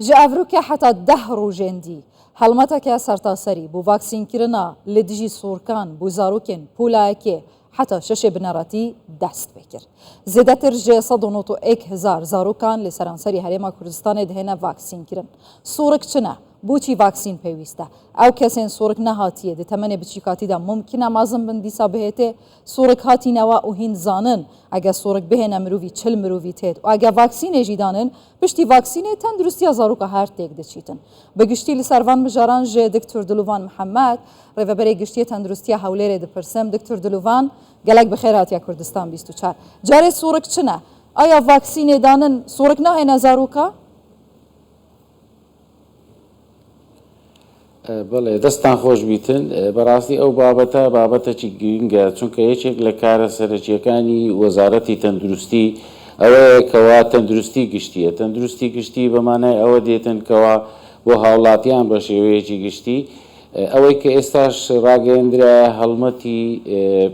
Ji evrûkê heta deh rojên dî helmeteke sertaserî bo vaksînkirina li dijî sorkan bo zarokên polayekê heta şeşê bineretî dest pê kir. Zêdetir ji 191 hezar zarokan li seranserî Herêma Kurdistanê dihêne vaksînkirin. Sorik çi ne? Boçî vaksîn pêwîst e? Ew kesên sorik nehatiye di temenê biçîkatî de mumkin e mezin bin dîsa bihêtê sorik hatînewe û hîn zanin eger sorik bihêne mirovî 40 mirovî têt û eger vaksînê jî danin Piştî vaksînê tenduristiya zaroka her têk diçîtin. Bi giştî li ser van mijaran ji Diktor Dilovan Mihemed, Rêveberê Giştiyê Tenduristiya Hewlêrê dipirsim. Diktor Dilovan, gelek bi xêr hatiye Kurdistan 24. Carê sorik çi ne? Aya vaksînê danin sorik nahêne zaroka? بەڵێ دەستتان خۆش بیتن بەڕاستی ئەو بابەتە بابەتەکی گرنگە چونکە یەکێک لە کارە سەرەکیەکانی وەزارەتی تەندروستی ئەوەیە کەوا تەندروستی گشتیە تەندروستی گشتی بەمانای ئەوە دێتن کەوا بۆ هاوڵاتیان بە شێوەیەکی گشتی ئەوەی کە ئێستاش ڕاگەیەندرایە هەڵمەتی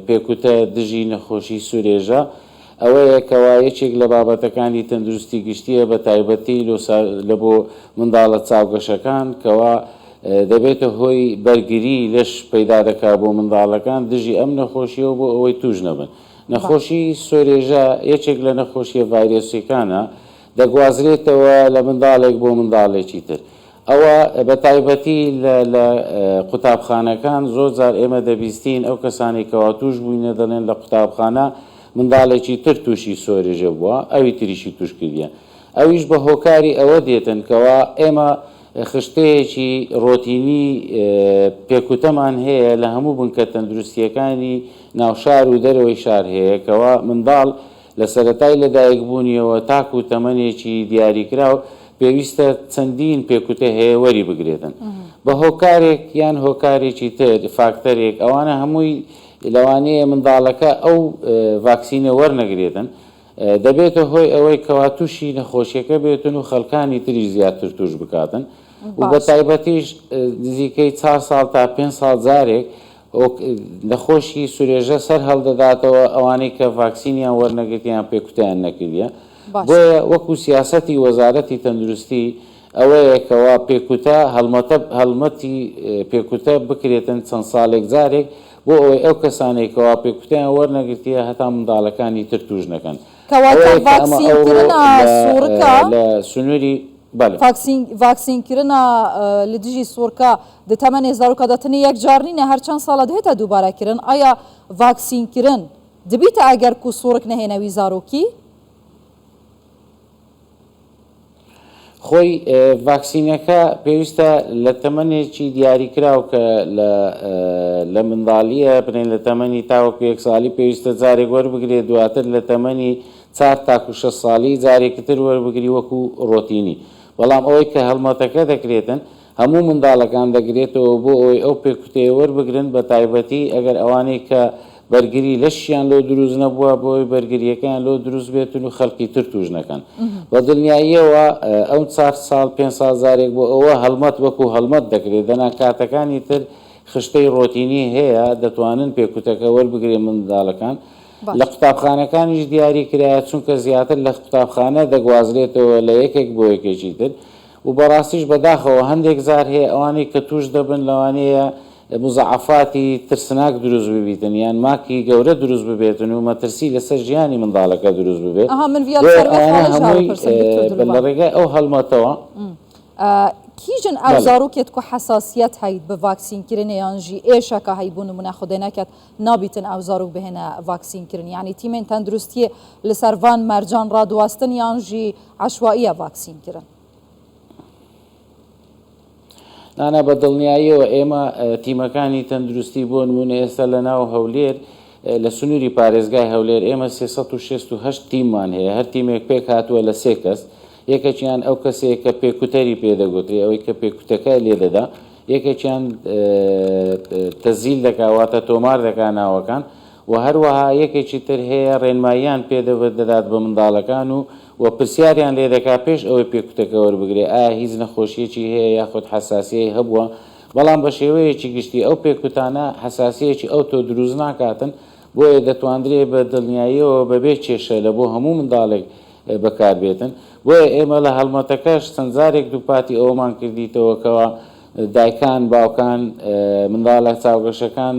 پێکوتە دژی نەخۆشی سورێژە ئەوەیە کەوا یەکێک لە بابەتەکانی تەندروستی گشتییە بە تایبەتی لە بۆ منداڵە چاوگەشەکان کەوا دەبێتە هۆی بەرگری لەش پەیدا دەکا بۆ منداڵەکان دژی ئەم نەخۆشییە و بۆ ئەوەی توش نەبن. نەخۆشی سۆرێژە یەکێک لە نەخۆشییە ڤایرۆسیەکانە دەگوازرێتەوە لە منداڵێک بۆ منداڵێکی تر. ئەوە بە تایبەتی لە لە قوتابخانەکان زۆر جار ئێمە دەبیستین ئەو کەسانەی کەوا تووش بووینە دەڵێن لە قوتابخانە منداڵێکی تر تووشی سۆرێژە بووە ئەوی تریشی تووش کردیە ئەویش بە هۆکاری ئەوە دێتن کەوا ئێمە خشتەیەکی ڕۆتینی پێکوتەمان هەیە لە هەموو بنکە تەندروستیەکانی ناوشار و دەرەوەی شار هەیە کەوا منداڵ لە سەرەتای لەدایکبوونیەوە تاکو تەمەنێکی دیاریکراو پێویستە چەندین پێکوتە هەیە وەری بگرێتن بە هۆکارێک یان هۆکارێکی تر فاکتەرێک ئەوانە هەمووی لەوانەیە منداڵەکە ئەو ڤاکسینە وەرنەگرێتن دەبێتە هۆی ئەوەی کەوا تووشی نەخۆشیەکە بێتن و خەڵکانی تریش زیاتر توش بکاتن و بە تایبەتیش نزیکەی چار ساڵ تا پێنج ساڵ جارێک نەخۆشی سورێژە سەر هەڵدەداتەوە ئەوانەی کە ڤاکسینیان وەرنەگرتیان یان پێکوتەیان نەکردیە بۆیە وەکو سیاسەتی وەزارەتی تەندروستی ئەوەیە کەوا پێکوتە هەڵمەتە هەڵمەتی پێکوتە بکرێتن چەند ساڵێک جارێک بۆ ئەوەی ئەو کەسانەی کەوا پێکوتەیان وەرنەگرتیە هەتا منداڵەکانی تر توش نەکەن کەواتە ئەوەیە کە ئەمە ئەوڕۆ ڤاکسینکردنا لە سوڕکە لە سنوری بەلێ. ڤاکسین ڤاکسینکردنا li dijî sorka di temenê zaroka de tenê yek car nîne her çend sala dihête dûbarekirin aya vaksînkirin dibîte eger ku sorik nehêne wî zarokî؟ خۆی ڤاکسینەکە پێویستە لە تەمەنێکی دیاریکراو کە لە لە منداڵیە بنێن لە تەمەنی تاوەکو یەک ساڵی پێویستە جارێک وەربگرێت دواتر لە تەمەنی چار تاکو شەش ساڵی جارێکی تر وەربگری وەکو ڕۆتینی بەڵام ئەوەی کە هەڵمەتەکە دەکرێتن هەموو منداڵەکان دەگرێتەوە بۆ ئەوەی ئەو پێکوتەیە وەربگرن بەتایبەتی ئەگەر ئەوانەی کە بەرگری لەشیان لۆ دروست نەبووە بۆ ئەوەی بەرگریەکەیان لۆ دروست بێتن و خەڵکی تر توش نەکەن بە دڵنیاییەوە ئەو چار ساڵ پێنج ساڵ جارێک بۆ ئەوە هەڵمەت وەکو هەڵمەت دەکرێت دەنا کاتەکانی تر خشتەی ڕۆتینی هەیە دەتوانن پێکوتەکە وەربگرێن منداڵەکان لە قوتابخانەکانیش دیاری کرایە چونکە زیاتر لە قوتابخانە دەگوازرێتەوە لە یەکێک بۆ یەکێکی تر و بەڕاستیش بەداخەوە هەندێک جار هەیە ئەوانەی کە توش دەبن لەوانەیە مزاعەفاتی ترسناک دروست ببیتن یان ماکی گەورە دروست ببێتن و مەترسی لەسەر ژیانی منداڵەکە دروست ببێت ئەها من ڤیا بۆیە لەسەر وێ ئەوانە خاڵێ ژ هەمووی بپرسم دکتۆر لە دلۆڤان. ڕێگای ئەو هەڵمەتەوە کیژن ئەو بەڵێ. زاروکێت کو حەساسیەت هەیت بە ڤاکسین کرنێ یان ژی ئێشەکە هەی بو نمونە خودێ نەکەت نابیتن ئەو زاروک بهێنە ڤاکسین کرن یانی تیمێن تەندروستیێ لەسەر ڤان مەرجان ڕادواستن یان ژی عەشوائیە ڤاکسین کرن. نانا بە دڵنیاییەوە ئێمە تیمەکانی تەندروستی بۆ نمونە ئێستا لە ناو هەولێر لە سنووری پارێزگای هەولێر ئێمە 368 تیممان هەیە هەر تیمێک پێک هاتووە لە سێ کەس یەکێکیان ئەو کەسەیە کە پێکوتەری پێدەگوترێ ئەوەی کە پێکوتەکە لێدەدا یەکێکیان تەزیل دەکا واتە تۆمار دەکا ناوەکان و هەروەها یەکێکی تر هەیە ڕێنماییان پێ دەدات بە منداڵەکان و و پرسیاریان لێ دەکا پێش ئەوەی پێکوتەکە وەربگرێ ئایا هیچ نەخۆشیەکی هەیە یاخود حەساسیەی هەبووە بەڵام بە شێوەیەکی گشتی ئەو پێکوتانە حەساسیەکی ئەوتۆ دروست ناکاتن بۆیە دەتواندرێ بە دڵنیاییەوە بەبێ کێشە لە بۆ هەموو منداڵێک. بەکاربێتن. بۆیە ئێمە لە هەڵمەتەکەش چەند جارێک دووپاتی ئەوەمان کردیتەوە کەوا دایکان، باوکان منداڵە چاوگەشەکان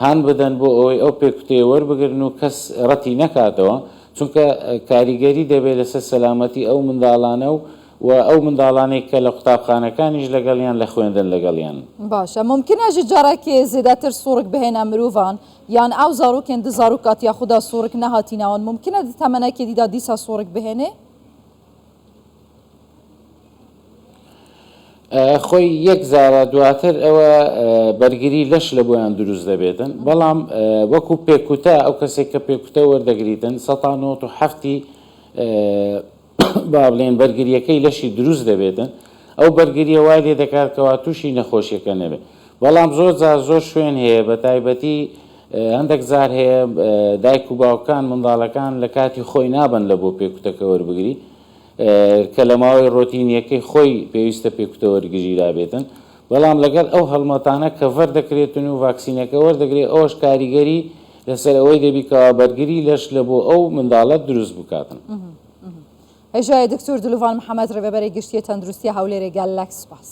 هان بدەن بۆ ئەوەی ئەو پێکوتەیە وەربگرن و کەس ڕەتی نەکاتەوە، چونکە کاریگەری دەبێت لەسەر سەلامەتی ئەو منداڵانە و و ئەو منداڵانەی کە لە قوتابخانەکانیش لەگەڵیان لە خوێندن لەگەڵیان. باشە مومکنە ژ جارەکێ زێدەتر سوڕک بهێنە مروڤان یان ئەو زاروکێن د زاروکاتیا خودا سوڕک نەهاتینەوان مومکنە د تەمەنەکێ دیدا دیسا سوڕک بهێنێ؟ خۆی یەک جارە دواتر ئەوە بەرگری لەش لە بۆیان دروست دەبێتن بەڵام وەکو پێکوتە ئەو کەسێک کە پێکوتە وەردەگریتن سەتا نۆت و حەفتی با بڵێن بەرگریەکەی لەشی دروست دەبێتن ئەو بەرگریە وای لێ دەکات کەوا تووشی نەخۆشیەکە نەبێت بەڵام زۆر جار زۆر شوێن هەیە بە تایبەتی هەندێک جار هەیە دایک و باوکان منداڵەکان لە کاتی خۆی نابن لە بۆ پێکوتەکە وەربگری کە لە ماوەی ڕۆتینیەکەی خۆی پێویستە پێکوتە وەرگیرابێتن بەڵام لەگەڵ ئەو هەڵمەتانە کەڤەر دەکرێتن و ڤاکسینەکە وەردەگرێت ئەوەش کاریگەری لەسەر ئەوەی دەبی کەوا بەرگری لەش لە بۆ ئەو منداڵە دروست بکاتن. هێژایە دکتۆر دلوڤان محەمەد رێڤەبەرێ گشتیێ تەندروستیە هەولێرێ گەلەک سپاس.